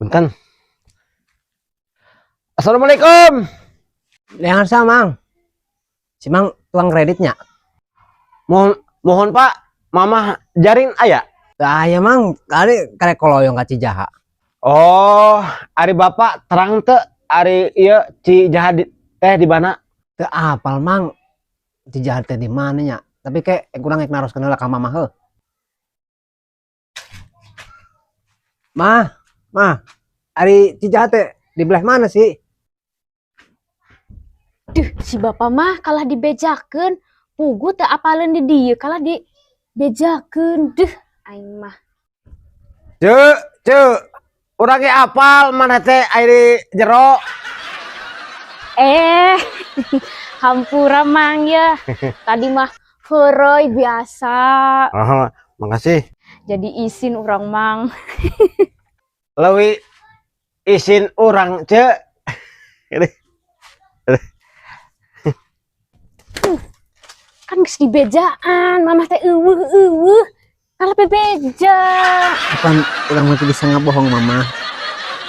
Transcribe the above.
Punten. Assalamualaikum. Jangan sama, Mang. Si Mang tukang kreditnya. Mohon mohon Pak, Mama Jarin aya? Teu aya, Mang, tadi karek koloyong ka Cijaha. Oh, ari Bapak terang teu ari ieu Cijaha teh di mana? Teu apal, Mang. Cijaha teh di mana nya? Tapi kayak kurang rek naroskeun heula ka Mama heuh. Mah, mah, ari Cijaha teh di belah mana sih? Duh, si bapak mah kalah dibejakeun. Puguh teu apaleun di dieu kalah dibejakeun. Duh, aing mah. Ceu, ceu. Urang ge apal mana teh ari jero. Eh, hampura, Mang, ya. Tadi mah heureuy biasa. Oh, makasih. Jadi isin urang, Mang. Leuwih isin urang, Ceu. Ini. Kan geus dibejaan, Mamah teh euweuh euweuh. Kalah bebeja. Kapan urang mah teu bisa ngabohong, Mama?